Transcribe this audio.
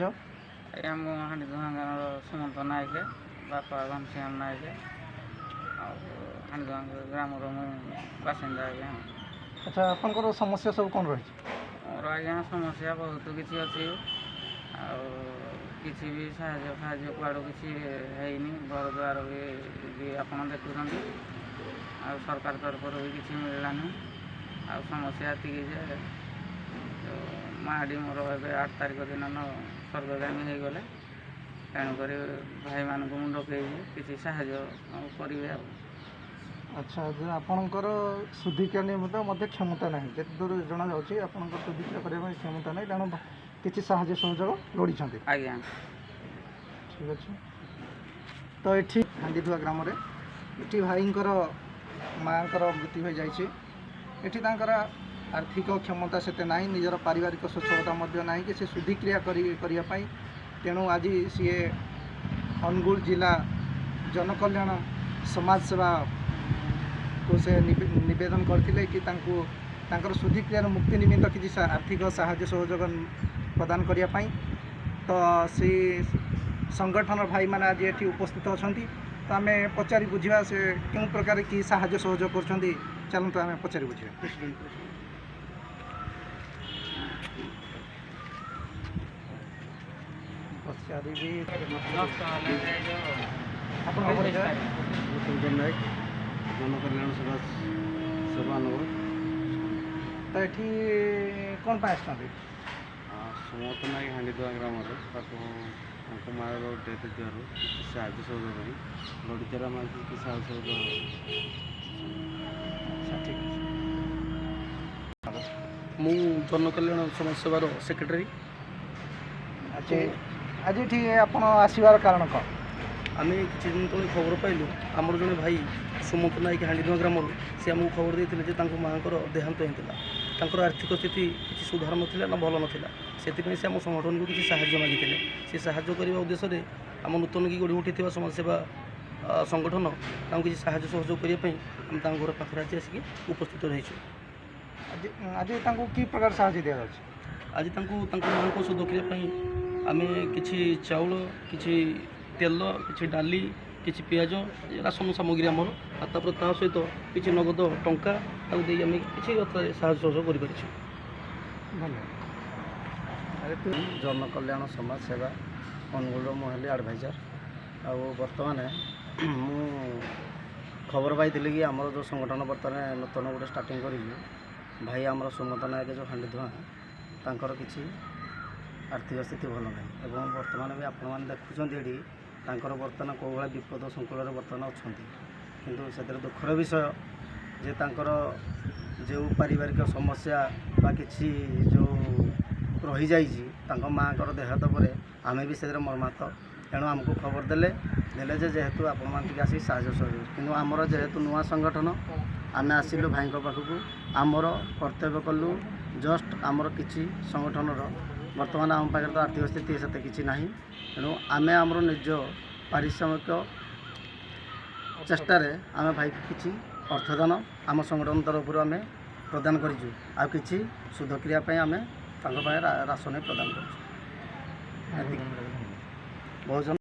ପରିଚୟ? ଆଜ୍ଞା, ମୁଁ ହାଣ୍ଡିଧୁଆଁ ଗାଁର ସୁମନ୍ତ ନାୟକ, ବାପା ଘନଶ୍ୟାମ ନାୟକ ଆଉ ହାଣ୍ଡିଧୁଆଁ ଗ୍ରାମର ମୁଁ ବାସିନ୍ଦା ଆଜ୍ଞା। ଆଚ୍ଛା, ଆପଣଙ୍କର ସମସ୍ୟା ସବୁ କ'ଣ ରହିଛି? ମୋର ଆଜ୍ଞା ସମସ୍ୟା ବହୁତ କିଛି ଅଛି ଆଉ କିଛି ବି ସାହାଯ୍ୟ ଫାହାଯ୍ୟ କୁଆଡ଼ୁ କିଛି ହେଇନି। ଘର ଦ୍ୱାର ବି ଆପଣ ଦେଖୁଛନ୍ତି ଆଉ ସରକାର ତରଫରୁ ବି କିଛି ମିଳିଲାନି। ଆଉ ସମସ୍ୟା ଏତିକି ଯେ ମାଆଟି ମୋର ଏବେ 8 ତାରିଖ ଦିନ ସ୍ୱର୍ଗଗାମୀ ହେଇଗଲେ। ତେଣୁକରି ଭାଇମାନଙ୍କୁ ମୁଁ ଡକେଇଛି, କିଛି ସାହାଯ୍ୟ କରିବେ ଆଉ। ଆଚ୍ଛା, ଯେ ଆପଣଙ୍କର ଶୁଦ୍ଧିକ୍ରିୟା ନିମିତ୍ତ ମଧ୍ୟ କ୍ଷମତା ନାହିଁ, ଯେତେ ଦୂର ଜଣାଯାଉଛି ଆପଣଙ୍କର ଶୁଦ୍ଧିକ୍ରିୟା କରିବା ପାଇଁ କ୍ଷମତା ନାହିଁ, ତେଣୁ କିଛି ସାହାଯ୍ୟ ସହଯୋଗ ଲୋଡ଼ିଛନ୍ତି। ଆଜ୍ଞା। ଠିକ୍ ଅଛି। ତ ଏଠି ହାଣ୍ଡିଧୁଆ ଗ୍ରାମରେ ଏଠି ଭାଇଙ୍କର ମାଆଙ୍କର ମୃତ୍ୟୁ ହୋଇଯାଇଛି। ଏଠି ତାଙ୍କର ଆର୍ଥିକ କ୍ଷମତା ସେତେ ନାହିଁ, ନିଜର ପାରିବାରିକ ସଚ୍ଛଳତା ମଧ୍ୟ ନାହିଁ କି ସେ ଶୁଦ୍ଧିକ୍ରିୟା କରିବା ପାଇଁ। ତେଣୁ ଆଜି ସିଏ ଅନୁଗୁଳ ଜିଲ୍ଲା ଜନକଲ୍ୟାଣ ସମାଜ ସେବାକୁ ସେ ନିବେଦନ କରିଥିଲେ କି ତାଙ୍କୁ ତାଙ୍କର ଶୁଦ୍ଧିକ୍ରିୟାର ମୁକ୍ତି ନିମିତ୍ତ କିଛି ଆର୍ଥିକ ସାହାଯ୍ୟ ସହଯୋଗ ପ୍ରଦାନ କରିବା ପାଇଁ। ତ ସେଇ ସଂଗଠନର ଭାଇମାନେ ଆଜି ଏଠି ଉପସ୍ଥିତ ଅଛନ୍ତି। ତ ଆମେ ପଚାରି ବୁଝିବା ସେ କେଉଁ ପ୍ରକାର କି ସାହାଯ୍ୟ ସହଯୋଗ କରୁଛନ୍ତି। ଚାଲନ୍ତୁ, ଆମେ ପଚାରି ବୁଝିବା। ପଚାରିବି। ନଷ୍ଟ ହେଲେ ଯୋଉ ଆପଣଙ୍କ ପରିଚୟ? ମୁଁ ଶଙ୍କର ନାୟକ, ଜନକଲ୍ୟାଣ ସେବା ସେବା ନଗର। ତ ଏଠି କ'ଣ ପାଇଁ ଆସିଛନ୍ତି? ସୁମନ୍ତ ନାୟକ ହାଣ୍ଡିଦୁଆ ଗ୍ରାମରେ ତାକୁ ତାଙ୍କ ମାଆର ଡେଥ୍ ହେଇଥିବାରୁ କିଛି ସାହାଯ୍ୟ ସହଯୋଗ ପାଇଁ ଲଢ଼ିଥିବାରୁ ଆମେ କିଛି ସାହାଯ୍ୟ ସହଯୋଗ। ଆଚ୍ଛା, ଠିକ୍ ଅଛି। ମୁଁ ଜନକଲ୍ୟାଣ ସମାଜ ସେବାର ସେକ୍ରେଟାରୀ। ଆଜି ଏଠି ଆପଣ ଆସିବାର କାରଣ କ'ଣ? ଆମେ କିଛି ଦିନ ତଳେ ଖବର ପାଇଲୁ, ଆମର ଜଣେ ଭାଇ ସୁମନ୍ତ ନାୟକ ହାଣ୍ଡିଧୁଆଁ ଗ୍ରାମରୁ, ସେ ଆମକୁ ଖବର ଦେଇଥିଲେ ଯେ ତାଙ୍କ ମାଆଙ୍କର ଦେହାନ୍ତ ହେଇଥିଲା। ତାଙ୍କର ଆର୍ଥିକ ସ୍ଥିତି କିଛି ସୁଧାର ନଥିଲା ନା ଭଲ ନଥିଲା। ସେଥିପାଇଁ ସେ ଆମ ସଂଗଠନକୁ କିଛି ସାହାଯ୍ୟ ମାଗିଥିଲେ। ସେ ସାହାଯ୍ୟ କରିବା ଉଦ୍ଦେଶ୍ୟରେ ଆମ ନୂତନ କି ଗଢ଼ି ଉଠିଥିବା ସମାଜସେବା ସଂଗଠନ ତାଙ୍କୁ କିଛି ସାହାଯ୍ୟ ସହଯୋଗ କରିବା ପାଇଁ ଆମେ ତାଙ୍କ ଘର ପାଖରେ ଆଜି ଆସିକି ଉପସ୍ଥିତ ରହିଛୁ। ଆଜି ତାଙ୍କୁ କି ପ୍ରକାର ସାହାଯ୍ୟ ଦିଆଯାଉଛି? ଆଜି ତାଙ୍କୁ ତାଙ୍କ ମାଆଙ୍କ ଶୁଦ୍ଧକ୍ରିୟା ପାଇଁ ଆମେ କିଛି ଚାଉଳ, କିଛି ତେଲ, କିଛି ଡାଲି, କିଛି ପିଆଜ, ଏ ରାସନ ସାମଗ୍ରୀ ଆମର, ଆଉ ତାପରେ ତା ସହିତ କିଛି ନଗଦ ଟଙ୍କା ତାକୁ ଦେଇ ଆମେ କିଛି ମାତ୍ରାରେ ସାହାଯ୍ୟ ସହଯୋଗ କରିପାରିଛୁ। ଧନ୍ୟବାଦ। ଆରେ ଜନକଲ୍ୟାଣ ସମାଜ ସେବା ଅନୁଗୁଳର ମୁଁ ହେଲି ଆଡ଼ଭାଇଜର। ଆଉ ବର୍ତ୍ତମାନ ମୁଁ ଖବର ପାଇଥିଲି କି ଆମର ଯେଉଁ ସଂଗଠନ ବର୍ତ୍ତମାନ ନୂତନ ଗୋଟେ ଷ୍ଟାର୍ଟିଂ କରିଛୁ, ଭାଇ ଆମର ସୁମନ୍ତ ନାୟକ ଯେଉଁ ହାଣ୍ଡିଧୁଆଁ, ତାଙ୍କର କିଛି ଆର୍ଥିକ ସ୍ଥିତି ଭଲ ନାହିଁ ଏବଂ ବର୍ତ୍ତମାନ ବି ଆପଣମାନେ ଦେଖୁଛନ୍ତି ଏଠି ତାଙ୍କର ବର୍ତ୍ତମାନ କେଉଁ ଭଳିଆ ବିପଦ ସଂକୁଳରେ ବର୍ତ୍ତମାନ ଅଛନ୍ତି। କିନ୍ତୁ ସେଥିରେ ଦୁଃଖର ବିଷୟ ଯେ ତାଙ୍କର ଯେଉଁ ପାରିବାରିକ ସମସ୍ୟା ବା କିଛି ଯେଉଁ ରହିଯାଇଛି ତାଙ୍କ ମାଆଙ୍କର ଦେହାନ୍ତ ପରେ, ଆମେ ବି ସେଥିରେ ମର୍ମାହତ। ତେଣୁ ଆମକୁ ଖବର ଦେଲେ ଯେ ଯେହେତୁ ଆପଣମାନେ ଟିକେ ଆସିକି ସାହାଯ୍ୟ ସହଯୋଗ। କିନ୍ତୁ ଆମର ଯେହେତୁ ନୂଆ ସଂଗଠନ, ଆମେ ଆସିଲୁ ଭାଇଙ୍କ ପାଖକୁ, ଆମର କର୍ତ୍ତବ୍ୟ କଲୁ। ଜଷ୍ଟ ଆମର କିଛି ସଂଗଠନର ବର୍ତ୍ତମାନ ଆମ ପାଖରେ ତ ଆର୍ଥିକ ସ୍ଥିତି ସେତେ କିଛି ନାହିଁ। ତେଣୁ ଆମେ ଆମର ନିଜ ପାରିଶ୍ରମିକ ଚେଷ୍ଟାରେ ଆମେ ଭାଇକୁ କିଛି ଅର୍ଥଦାନ ଆମ ସଂଗଠନ ତରଫରୁ ଆମେ ପ୍ରଦାନ କରିଛୁ ଆଉ କିଛି ଶୁଦ୍ଧକ୍ରିୟା ପାଇଁ ଆମେ ତାଙ୍କ ପାଇଁ ରାସନ ପ୍ରଦାନ କରୁଛୁ। ଏତିକି। ବହୁଜନ